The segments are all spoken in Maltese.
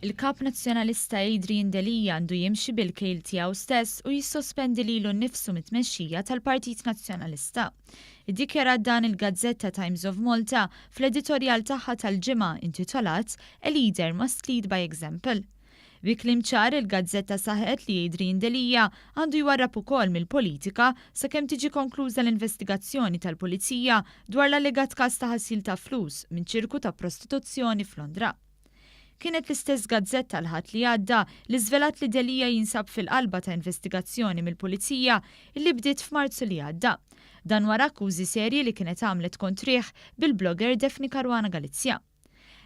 Il-Kap Nazzjonalista Adrian Delia għandu jimxi bil-kejl tiegħu stess u jissospendi lilu nnifsu mit-tmexxija tal-Partit Nazzjonalista. Iddikjarat dan il-gazzetta Times of Malta fl-editorjal tagħha tal-Ġimgħa intitolat A Leader Must Lead by Example. Bi kliem ċar, il-gazzetta saħqet li Adrian Delia għandu jwarrab ukoll mill-politika sakemm tiġi konkluża l-investigazzjoni tal-Pulizija dwar l-allegat każ ta' ħasil ta' flus minn ċirku ta' prostituzzjoni f'Londra. Kienet l-istess gazzetta l-Ħadd li għadda li żvelat li Delia jinsab fil-qalba ta' investigazzjoni mill-Pulizija illi bdiet f'Marzu li għadda. Dan wara akkużi serji li kienet għamlet kontrih bil-blogger Daphne Caruana Galizia.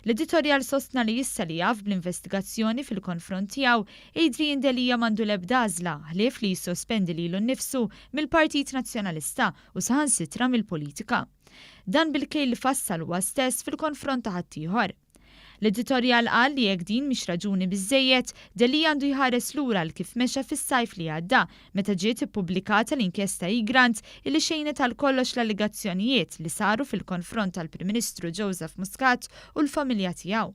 L-editorjal sostna li issa li jaf bl-investigazzjoni fil-konfront tiegħu, Adrian Delia m'għandu l-ebda għażla ħlief li jissospendi lilu nnifsu mill-Partit Nazzjonalista u saħansitra mill-politika. Dan bil-kejl li fassal huwa stess fil-konfront ta' ħaddieħor. L-editorjal qal li jekk din mhix raġuni biżżejjed, Delia għandu jħares lura għal kif mexa fis-sajf li għadda meta ġiet ippubblikata l-inkjesta Egrant illi xejnet għal kollox l-allegazzjonijiet li saru fil-konfront tal-Prim Ministru Joseph Muscat u l-familja tiegħu.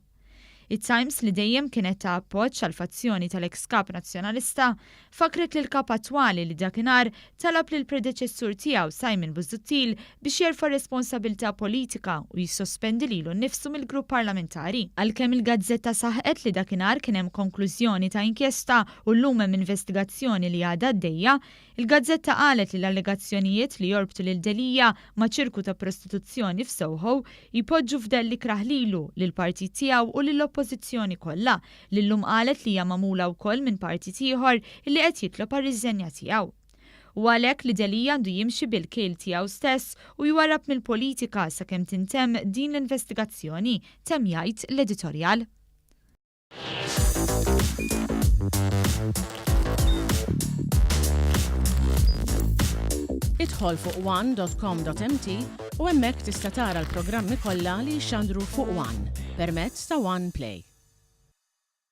It-Times li dejjem kienet ta' appoġġ għall-fazzjoni tal-eks Kap Nazzjonalista, fakkret lill-Kap attwali li dakinhar talab lill-predeċessur tiegħu Simon Busuttil biex jerfa' r-responsabilità politika u jissospendi lilu nnifsu mill-grupp parlamentari. Għalkemm il-gazzetta saħqet li dakinhar kien hemm konklużjoni ta' inkjesta u llum hemm investigazzjoni li għadha għaddejja, il-gazzetta qalet li l-allegazzjonijiet li jorbtu lil Delia ma' ċirku ta' prostituzzjoni f'Soho jpoġġu f'dell ikrah lilu, lill-partit tiegħu u lill-Oppożizzjoni kollha, li llum qalet li hija magħmula wkoll minn partit ieħor illi qed jitlob għar-riżenja tiegħu. Hu għalhekk li Delia għandu jimxi bil-kejl tiegħu stess u jwarrab mill-politika sakemm tintemm din l-investigazzjoni, temm jgħid l-editorjal. Idħol fuq one.com.mt u hemmhekk tista' tara l-programmi kollha li jixxandru fuq One permezz ta' One Play.